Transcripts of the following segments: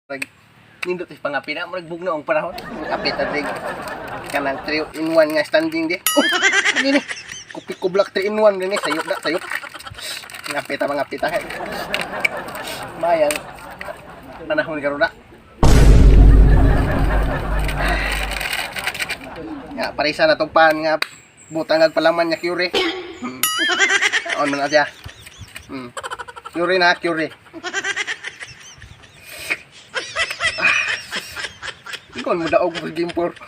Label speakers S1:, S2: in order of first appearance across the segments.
S1: Murag nindot is pangapina, murag bugno ang panahon. Kapit na drink. Kanang 3 in 1 nga standing di. Oh, gini. Kopi kublak 3 in 1 din eh. Sayop na, sayop. Ngapita mga pita. Mayang panahon karon na. Nga parisa na tong pan nga butang palaman nga cure. On man na siya. Cure na, cure. Ikaw mo daog mo sa game 4.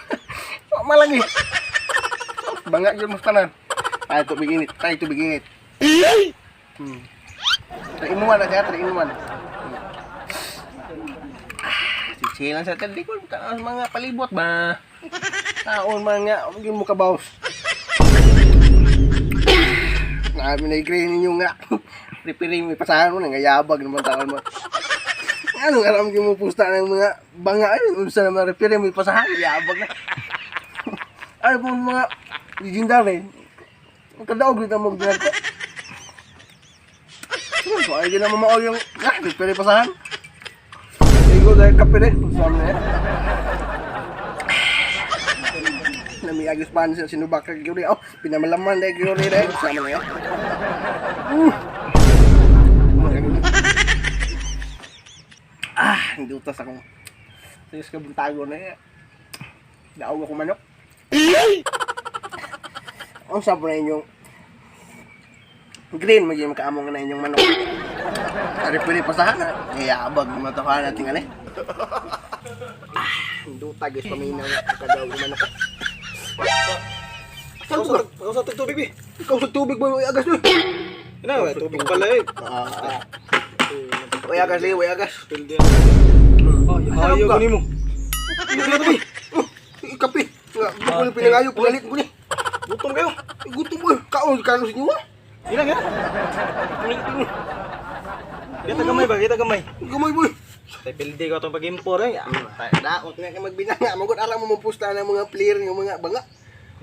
S1: Wa malagi. Banga yun mo tanan. Ay tubig init, ay tubig init. 3 in 1 na siya, 3 in 1. Ah, chill lang sa tali ko ang mga palibot ba. Taon man nga, yun mo kabaws. Namin na i-green ninyo nga. Referee may pasahan mo, nangayabag naman taon mo. Ano nga alam mo pusta ng mga banga ay unsa naman referee may pasahan, yabag na. Ano po mga legendary. Ang kadaog dito mo ginagawa. So, ay di naman mao yung referee pasahan. Ligo dahil kape rin. Unsa man eh. Namiagos pa sa sinubak kag gyud. Oh, pinamalaman dahil gyud dahil. Unsa man eh. Ah, hindi utas akong. Sayos ka buntago na eh. Daog ako manok. Ang sabi na inyong green, magiging makaamong na inyong manok. Ari pwede pasahan na. Ngayabag naman ito ka natin ali. Ah, hindi guys, paminaw na kadaog ng manok. Saan ba?
S2: Ikaw sa tubig, bi.
S1: Ikaw sa tubig ba? Uy, agas eh.
S2: Ina, may tubig pala eh.
S1: Ah, ah. Uy, agas eh, uy, agas.
S2: Pildi.
S1: Ayaw
S2: Ayaw ko nimo. Ano to, bi?
S1: Oh, kape. Nga, gusto ko pinangayo, pinalit ko ni.
S2: Gutom kayo.
S1: Gutom mo eh. Kaon, kaon sa inyo ah.
S2: Ina nga. Kita gamay ba? Kita gamay.
S1: Gamay boy.
S2: Tay pildi ko atong pag-impor eh.
S1: Daot nga ka magbinanga. Magod alam mo mapusta ng mga player ng mga banga.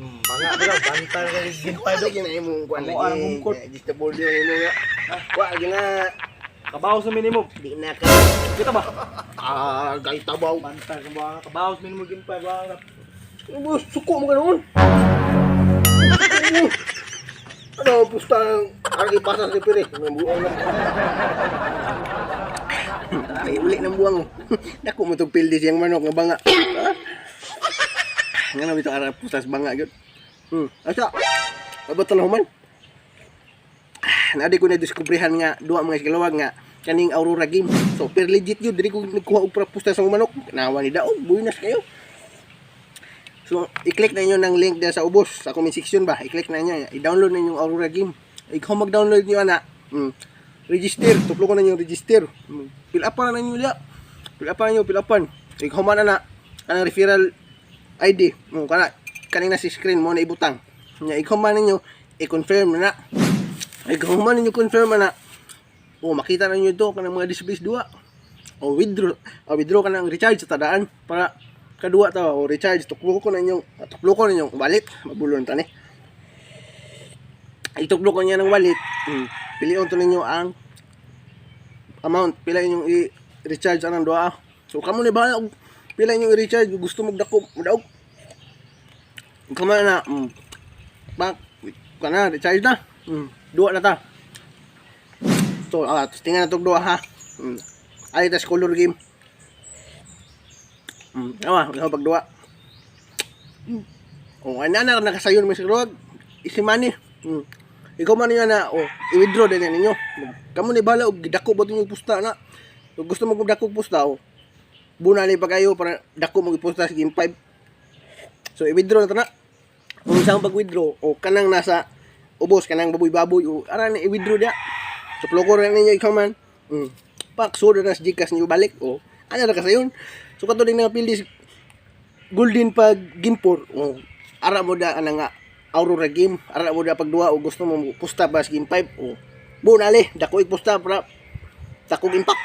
S2: Banga ba bantal ka
S1: Ginpa lagi na imong kuan
S2: Amo
S1: lagi.
S2: ang hungkot.
S1: Vegetable yun imo nga. Wa lagi na
S2: Kabaw sa minimum.
S1: di na ka.
S2: Kita ba?
S1: Ah, gay tabaw.
S2: Bantal ka ba? Kabaw sa minimum ginpa ba?
S1: Boss, suko mo ganoon. Ano pusta ang ipasa sa pire. Ng buong na. Ay, uli ng buwang. Dako mo tong pildi siyang manok nga banga. Ha? Nga na bitaw ara pusta sa banga gyud. Asa? Abot na human. Naadi ko na diskubrihan nga duha mga ikalawag nga kaning Aurora game. So, per legit yun. Dili ko nagkuha og pusta sa manok. Nawa ni daog, buinas kayo. So, i-click na inyo ng link diyan sa ubos, sa comment section ba. I-click na inyo. I-download na yung Aurora game. Ikaw mag-download niyo ana. Register, tuplo ko na yung register. Fill up pa na ninyo diya. Fill up pa ninyo, fill upan. Ikaw man ana kanang referral ID mo kana kanina si screen mo na ibutang. Nya ikaw man ninyo i-confirm na. Ikaw man ninyo confirm na. O makita na ninyo do kanang mga displays duha. O withdraw, o withdraw ka ng recharge sa tadaan para kadua ta o recharge tuklo ko na inyong tuklo ko ninyong wallet mabulon tani. Ituklo ko niya ng wallet. Pilion to ninyo ang amount pila inyong i-recharge anang duha. So kamo ni bahala og pila inyong i-recharge gusto mo dako modaog. Kamo na bank kana recharge na. Duha na ta. So tingnan na tog duha ha. Ay tas color game. Awa, ikaw pagduha. Oh, ay nana nakasayon mo sa rog. Easy money. Ikaw man niya na oh, i-withdraw din ninyo. Kamo ni bahala og gidako ba inyong pusta na. Kung gusto mo dako pusta oh. Bunali pa kayo para dako mo ipusta sa game 5. So i-withdraw na ta na. Kung isang pag-withdraw o kanang nasa ubos kanang baboy-baboy o ara na i-withdraw dia. So ploko ra ninyo ikaw man. Pak sud na sa GCash ninyo balik o ana ra kasayon. So kato din nga pili golden pag game 4 o ara mo da ana nga Aurora game ara mo da pagduha o gusto mo pusta ba sa game 5 o bunali dako pusta para dako impact.